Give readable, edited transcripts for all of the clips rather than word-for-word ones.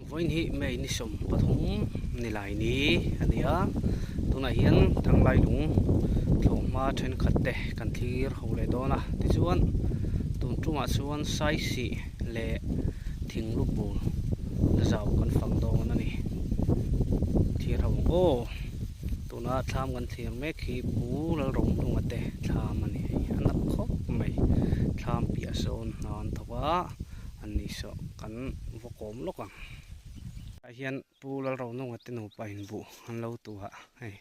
Vawiin hi May ni 13 nilai ni a ni a, tunah hian Thanglai lung thlawh hma thenkhat te kan thlir ho leh dawn a, tichuan tun tumah chuan Saisih leh Thinglubul zau kan fang dawn a ni. Thlir ho ang aw. Tuna thlam kan thlir mek hi Pu Lalrohnunga te thlam a ni hei a nalh khawp mai thlam piah sawn hna an thawk a an ni saw kan va kawm lawk ang tah hian Pu Lalrohnunga te nupa in buh an lo tuh a hei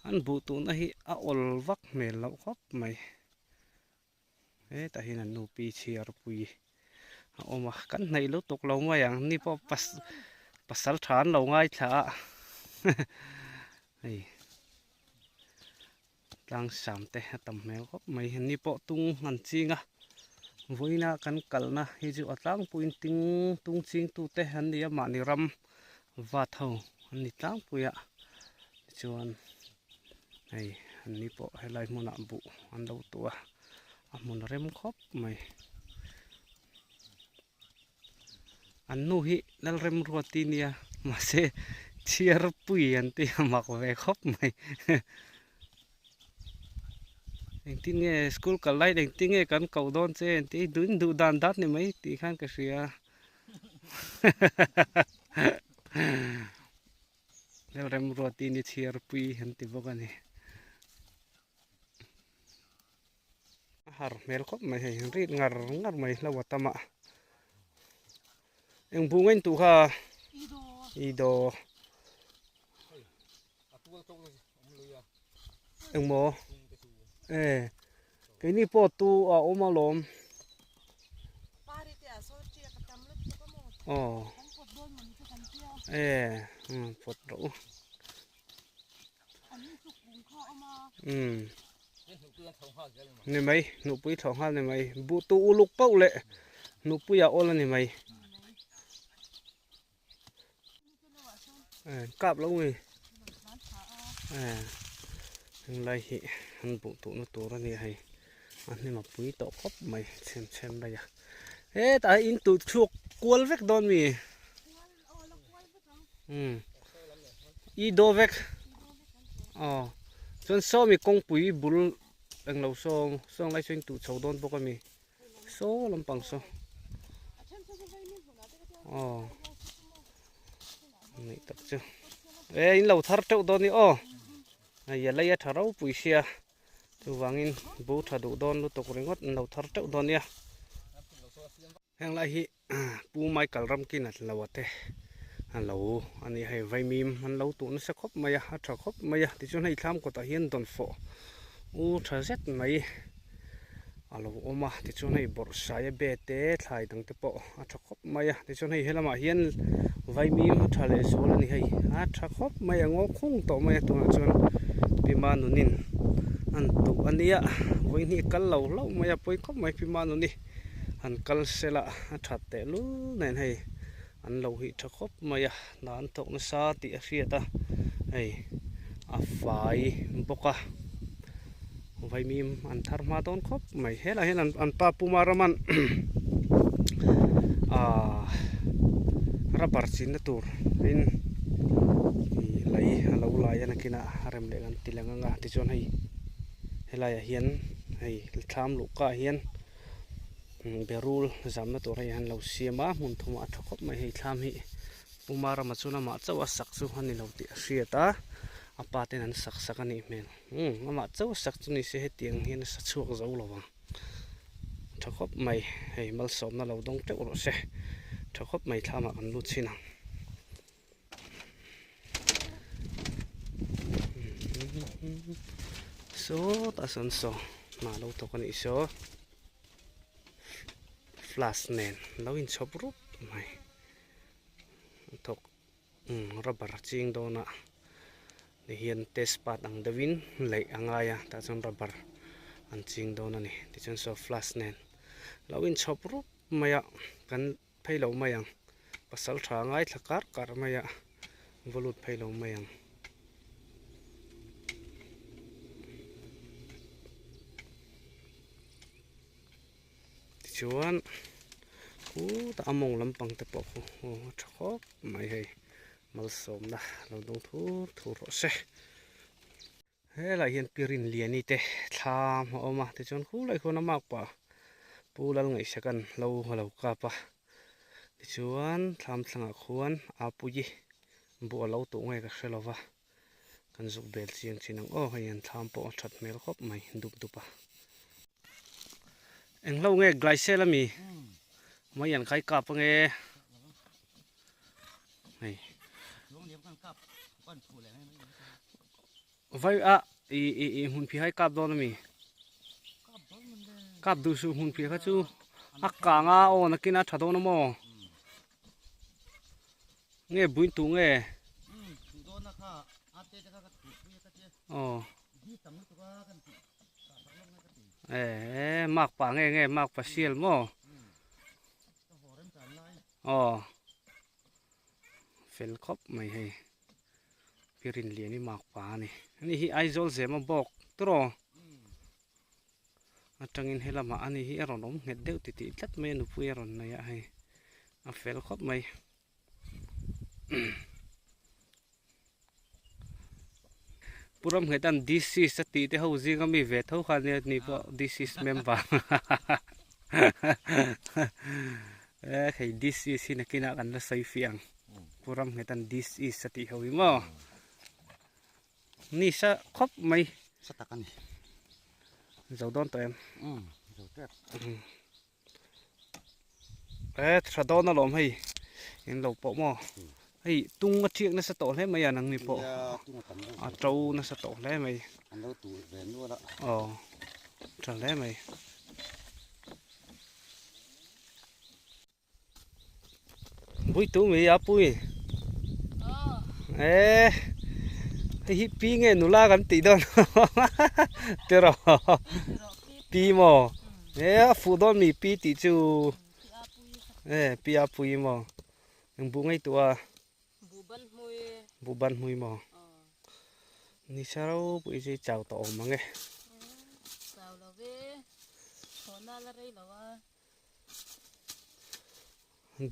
an buh tuhna hi a awl vak hmel loh khawp mai. Hetah hian an nu pi chhiar pui a awm a kan hnaih lutuk lo mai ang ni pawh pasal tha an lo ngaithla a hei tlang sam te a tam hmel khawp mai ni pawh tung an ching a vawiina kan kalna hi chu a tlangpuiin ting tung ching tute an ni a mahni ram vat ho an ni tlangpui a tichuan. Hei an ni pawh helai hmunah buh an lo tuh a a hmun rem khawp mai an nu hi Lalremruati nia mahse chhiarpui an ti a mak ve khawp mai engtin nge school kal lai engtin nge kan koh dawn che an tih duh in duh dan dan ni mai tih khan ka hria. Lalremruati ni chhiarpui an ti bawk a ni. A har hmel khawp mai hei rit ngar ngar mai hlo a tam a. Eng buh ngain tuh kha i daw. Eng maw? E keini pawh tu a awm alawm. Aw e phawt rawh u. Umm ni mai hnupui thlawh nghal ni mai buh tu uluk pauh leh hnupui a awl a ni mai. Kap lo nge henglai hi an buh tuhna tur a ni a hei a hnim a pui tawh khawp mai chhem chhem mai a hetah hian in tuh chhuak kual vek dawn mi umm i daw vek aw chuan sawmi kawngpui bul englo saw sawng lai saw in tuh chho dawn bawk a mi. Saw lampang saw aw ni tak chu e in lo thar teuh dawn ni aw hei a lei a tha ropui sia chuvangin bu tha duh dawn lutuk ringawt an lo thar teuh dawn nia heng lai hi pu Michael Ramkin a lo a te a lo a ni hei vaimim an lo tuh nasa khawp mai a a tha khawp mai a tichuan hei thlam kawtah hian dawnfawh u tha zet mai. A lo awm a tichuan hei bawrhsaia be te thlai dang te pawh a tha khawp mai a tichuan hei helamah hian vaimim a tha leh zual a ni hei a tha khawp mai a ngaw khung tawh mai a tunah chuan Pima nunin an tuh a nia vawihnih kal lo hlauh mai a pawi khawp mai Pima nuni han kal sela a that teh lul nen hei an lo hih tha khawp mai a hna an thawk nasa tih a hriat a hei a fai bawk a. Vaimim an thar hma dawn khawp mai helai hian an pa Puma Raman ahh rubber chinna tur in ih lei a lo lai a nakinah a rem leh kan ti lang ang a tichuan hei helaiah hian hei thlam luh kah hian berul zamna tur hei an lo siam a hmun thumah a tha khawp mai hei thlam hi. Puma rama chuan amah chauh a sak chu a ni lo tih a hriat a, a pa ten an sak sak a nih hmel. Umm amah chauh a sak chu ni se hetiang hian a sa chhuak zo lo ang. Tha khawp mai, hei malsawmna lo dawng teuh rawh se. Tha khawp mai thlamah kan lut chhin ang. Sawtah sawn saw hna lo thawk a nih saw flask nen lo inchhawp rup mai. Thawk rubber ching dawn a ni hian test part ang deuh in laih a ngai a tah chuan rubber an ching dawn a ni tichuan saw flash nen lo inchhawp rup mai a kan phei lo mai ang pasal tha a ngaithla kar kar mai a va lut phei lo mai ang. Tichuan. Khutah a mawng lampang te pawh khu aw a tha khawp mai hei malsawmna lo dawng thur thur rawh se. Helaiah hian Pirin Liani te thlam a awm a tichuan khulai khuan a makpa Pu Lalngaihsaka'n hlo a lo kap a tichuan thlam thlangah khuan Apuii buh a lo tuh nge ka hre lova kan zuk bel chiang chin ang aw hei an thlam pawh a that hmel khawp mai dup dup a. Englo nge Glycel ami mai an khai kap ange hei. Vai a i i i hmun phih hai kap dawn ami kap duh suh hmun phih kha chu a kang a aw nakin a tha dawn a maw nge buin tu nge aw e mak pa nge nge mak pa sial maw aw. Fel khawp mai hei Pirin lian hi mak pa a ni ani hi Aizawl zema bawk tawrh aw atangin helamah ani hi a rawn awm nghet deuh titih tlat mai a nupui a rawn nei a hei a fel khawp mai. Pu Ramnghetan Disease a tih te ho zinga mi ve tho kha nia ni pawh Disease member e hei Disease hi nakinah kan la sawi fiah ang Pu Ramnghetan Disease a tih ho hi maw ni sa khawp mai sa tak a ni zo dawn tawh em zo tep E tha dawn alawm hei in lo pawh maw hei tung a thiak nasa tawh hle mai a nangni pawh a to nasa tawh hle mai aw tha hle mai. Bui tu mi a pui e hei hi pi nge nula kan tih dawn tiraw pi maw e a fuh dawn mi pi tih chu e pi a pui maw eng buh ngei tuah a buh ban hmui maw ni sa ropui chu i chau tawh awm ang e.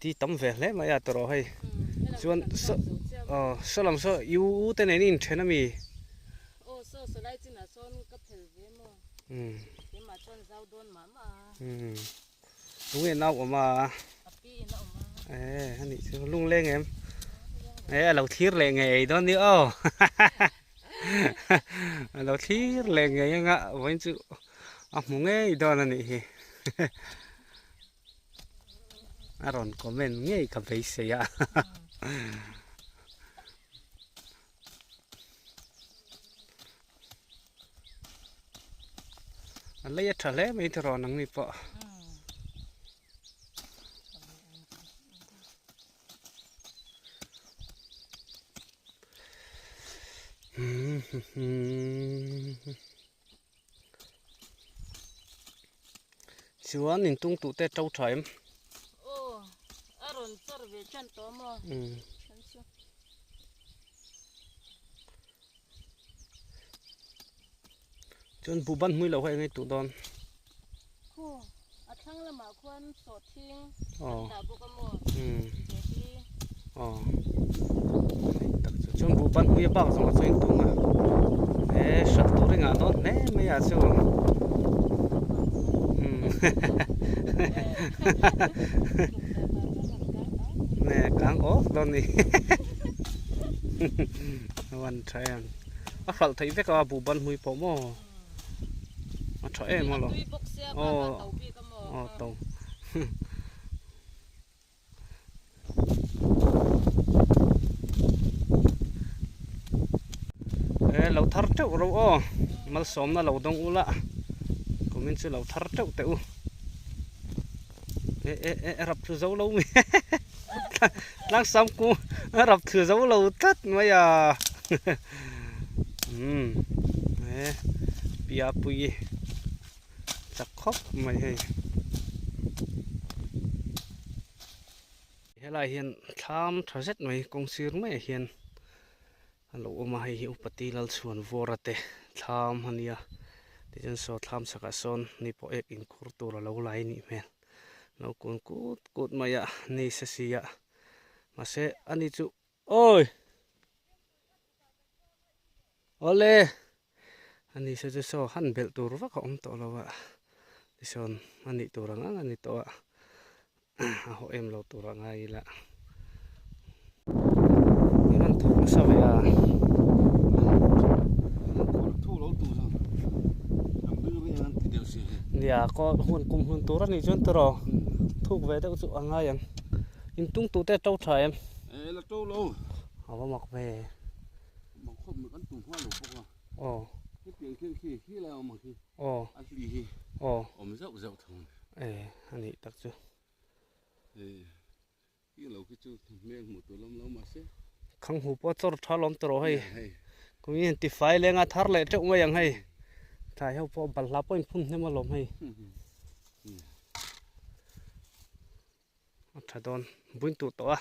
Di tam ve hle mai a tawrh hei chuan saw aw saw lam saw i u u te nen i inthen ami umm tunge nau awm a e anih chu lungleng em e a lo thlir leh ngei dawn ni aw a lo thlir leh ngei anga vawiin chu a hmu ngei dawn a nih hi a rawn comment ngei ka beisei a a lei a tha hle mai tiraw nangni pawh. Chuan in tung tuh te to tha em? Aw, a rawn char ve tan tawh maw? Umm. Chuan buh ban hmui lo kha eng ei tuh dawn? Khu, a thlang lamah khuan sawhthing an dah bawk a maw? Umm. He hi. Aw. Hei tak chu chuan buh ban hmui a bak zawngah chuan in tung a. E hralh tur i ngah dawn hle mai a chu. Umm. Nge kang awk dawn ni. A van tha em. A hralh theih vek a buh ban hmui pawh maw a tha em alawm aw aw to e lo thar teuh ro aw malsawmna lo dawng ula kumin chu lo thar teuh teh u e e e rap thlu zo lo mi tlangsam kung a rap thlu zo lo tlat mai a umm e piapui chak khawp mai hei helai hian thlam tha zet mai kawng sir maiah hian A lo awm a, hei hi Upati Lalchhuanvawra te thlam a nia, tichuan saw thlam chhakah sawn ni pawh ek inkhur tur a lo lai a nih hmel. Lo kun kut kut mai a ni se si a mahse ani chu awi awle ani se chu saw han belh tur vak a awm tawh lo a tisawn a nih tur ang ang a ni tawh a a haw em lo tur a ngai ila i rawn thawk nasa ve a. Nia kaw hun kum hun tur a nih chuan tawh thuk ve deuh chu a ngai ang in tung tute a to tha em a va mak ve aw aw aw e a nih tak chu. Khang hu pawh chawr tha lawm tawh rawh hei kum hi han ti fai leng a thar leh teuh mai ang hei thlai ho pawh balhla pawh in phun hnem alawm hei a tha dawn buin tuh tawh a.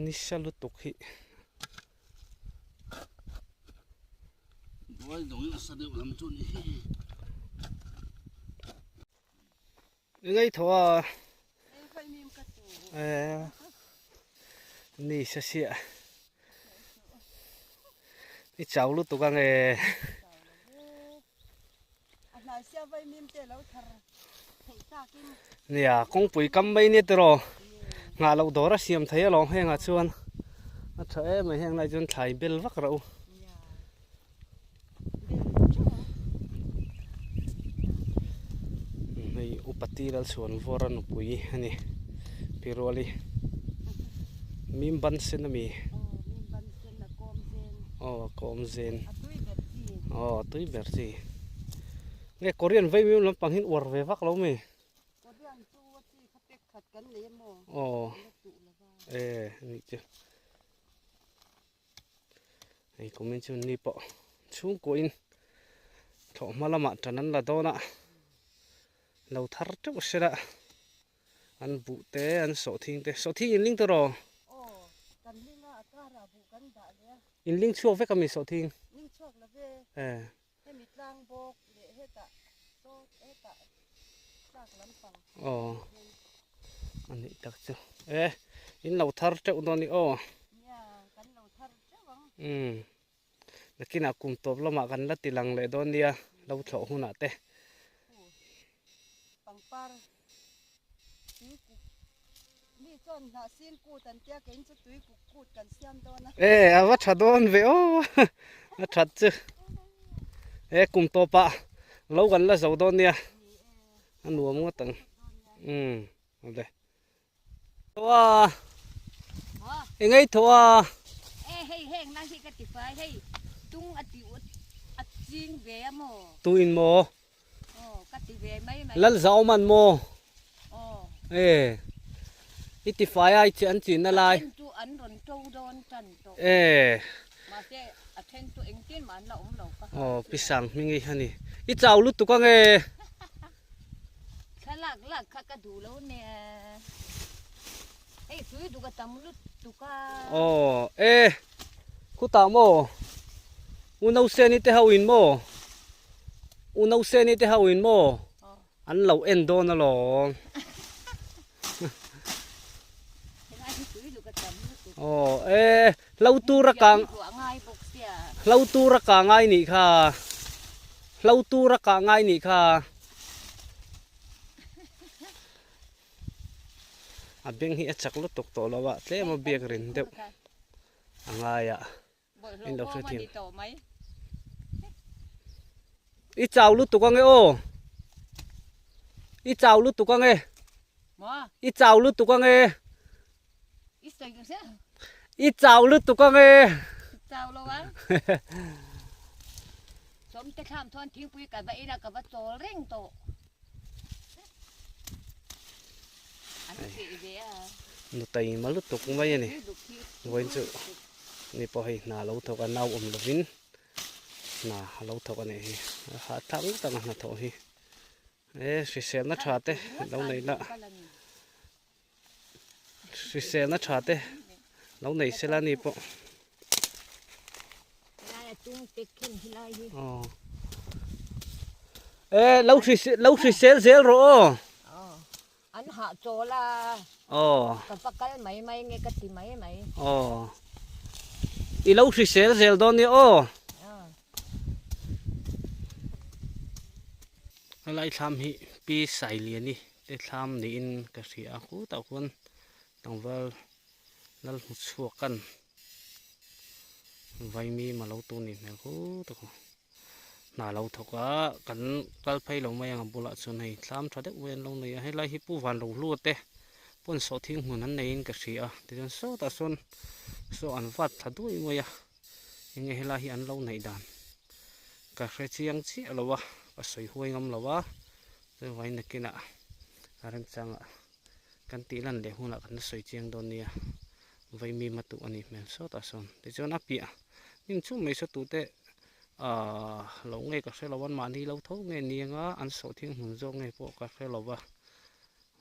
Nisa lutuk hi Ngai tho a nisa sia i chau lutuk ange. Nia kawngpui kam mai nia tiraw nghah loh dawr a siam thei alawm hengah chuan a tha em mai heng lai chuan thlai bel vak reuh. Hei upa tir a chhuan vawr a nupui a ni Piruali mim ban sen a mi aw a kawm zen aw a tui ber chi nge Korean vei mim lampang hi uar ve vak lo mi aw e anih chu. Hei kumin chu ni pawh chhungkuahin thlawhhma lamah tan an la dawn a lo thar teuh sela an buh te an sawhthing te sawhthing in ling tawh rawh in ling chhuak vek ami sawhthing aw a nih tak chu e in lo thar teuh dawn ni aw umm nakinah kum tawp lamah kan la ti lang leh dawn nia lo thlawh hunah te. E a va tha dawn ve aw a that chu e kum tawpah lo kan la zo dawn nia a nuam ngawt ang umm awle a eng ei thaw a e hei heng lai hi ka ti fai hei tung a ti a ching ve a maw tu in maw Lal zau man maw? E i ti fai a i chi an chin na lai. E aw pi sang hming i a ni. I chau lutuk ang e. Aw e khutah maw u Nauseni te ho in maw u Nauseni te ho in maw an lo en dawn alawm aw e hlo tur a kang hlo tur a kah ngai nih kha hlo tur a kah ngai nih kha. A beng hi a chak lutuk tawh lo a tlem a biak rin deuh a ngai a in lo hre thin i chau lutuk ange aw i chau lutuk ange i chau lutuk ange i chau lutuk ange chau lo ang sawmte thlam chuan thingpui ka va in a ka va chawl reng tawh Nutai ma lutuk mai a ni vawiin chu ni pawh hei hna lo thawk a nau awm lovin hna a lo thawk a nih hi a hahthlak ngawt ang a hnathawh hi e hriselna tha te lo nei la. Hriselna tha te lo nei sela ni pawh. Aw. E lo hrisel lo hrisel zel rawh aw. An hah chawl a. Aw. Ka va kal mai mai nge ka ti mai mai. Aw. I lo hrisel zel dawn nia aw. Helai thlam hi Pi Sailiani te thlam niin ka hria a, khutah khuan tlangval lal hmu chhuak an vaimim a lo tu nih hmel khut a khaw hna lo thawk a kan kal phei lo mai ang a bulah chuan hei thlam tha deuh mai an lo nei a helai hi Pu Vanrohlua te pawn sawhthing hmun an neiin ka hria a tichuan sawtah sawn saw an vat thla duai mai a. Enge helai hi an lo neih dan ka hre chiang chiah lo a, ka sawi huai ngam lo a, chuvain nakinah a remchangah kan tih lan leh hunah kan la sawi chiang dawn nia, vaimim a tuh a nih hmel sawtah sawn tichuan a piah hnim chu mai saw tute ahh lo nge ka hre lo a mahni lo tho nge ni anga an sawhthing hmun zawk nge pawh ka hre lo va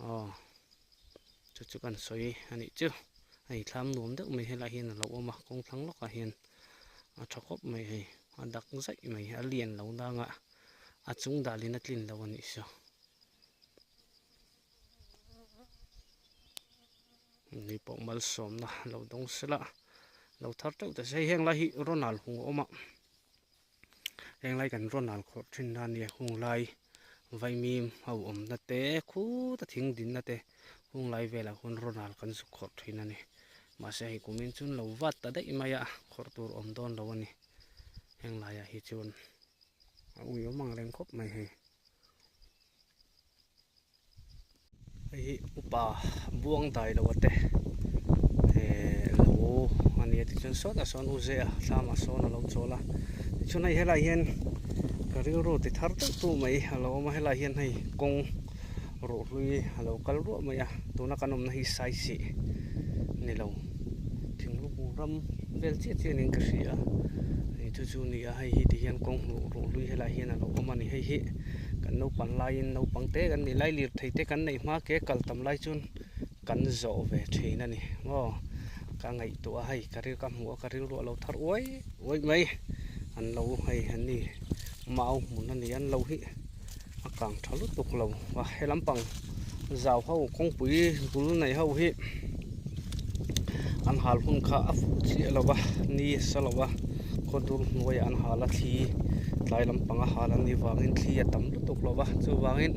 aw. Chu chu kan sawi a nih chu. Hei thlam nuam deuh mai helaiah hian a lo awm a, kawng thlang lawkah hian a tha khawp mai hei, a dak zaih mai, a lian lo dang a, a chung dalin a tlin lo a nih saw. Ni pawh malsawmna lo dawng sela, lo thar teuh ta se, hei heng lai hi Ronald hung a awm a. Heng lai kan rawn al khawrh thin a nia hung lai vaimim ho awmna te khuta thing dinna te hung lai velah khuan rawn al kan zuk khawrh thin a ni mahse hei kumin chuan lo vat ta daih mai a khawrh tur awm dawn lo a ni heng laiah hi chuan a ui awm ang reng khawp mai hei. Hei hi upa buang dai lo ate eh lo a nia tichuan sawtah sawn u zeh a thlamah sawn a lo chawl a tichuan hei helaiah hian ka rilru ti thar deuh tu mai a lo awm a helaiah hian hei kawng ruh hlui a lo kal ruah mai a tuna kan awmna hi saisih ni lo thinglubu ram vel chiah chiah niin ka hria a hei chu chu a ni a hei hi tihian kawng ruh hlui helaiah hian a lo awm a ni hei hi. Kan naupang laiin naupang te kan nih lai lirthei te kan neih hma ke kal tam lai chuan kan zawh ve thin a ni maw ka ngaihtuah a hei ka ril ka hmu a ka rilru a lo thar uai uai mai an lo hei an ni mau hmun a ni an lo hi a kang tha lutuk lo a he lampang zau ho kawngpui bul nei ho hi an hal hun kha a fuh chiah lo va ni a sa lo va khaw dur hnuaiah an hal a thli tlai lampang a hal an nih vangin thli a tam lutuk lo va chuvangin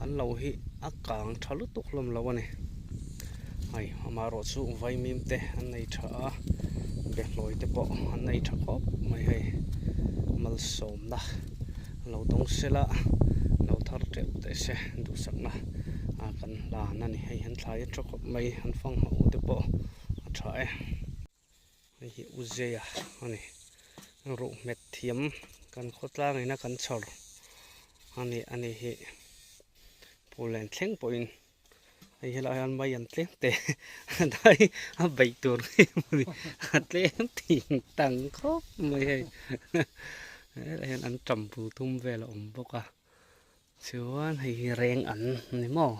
an lo hi a kang tha lutuk hlawm lo a ni hei amaherawh chu vaimim te an nei tha a behlawi te pawh an nei tha khawp mai hei malsawmna lo dawng sela lo thar teuh teh se duhsakna ah kan hlan a ni hei an thlai a tha khawp mai an fang hauh te pawh a tha e hei hi u zeia a ni ruh hmet thiam kan khawtlang ina kan chhawr a ni a ni hi phul len thleng pawhin. Hei helaiah hian mai an tlem te dai a beih tur nge mawni a tlem thing tang khawp mai hei helaiah hian an tam bul thum vel a awm bawk a chuan hei hi reng an ni maw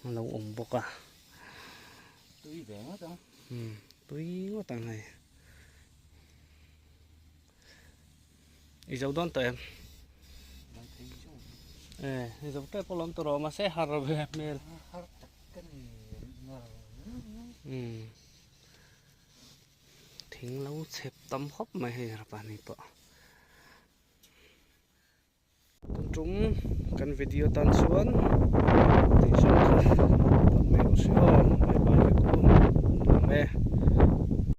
a lo awm bawk a tui ve ngawt ang tui ngawt ang hei I zo dawn tawh em? E, i zo tep alawm tawh rawh mahse har ve hmel. Har tak ka ni ngar Um. Thing lo chhep tam khawp mai hei rapa ni pawh. Tun tum kan video tan chuan tih zawng kha phawt mai rawh se.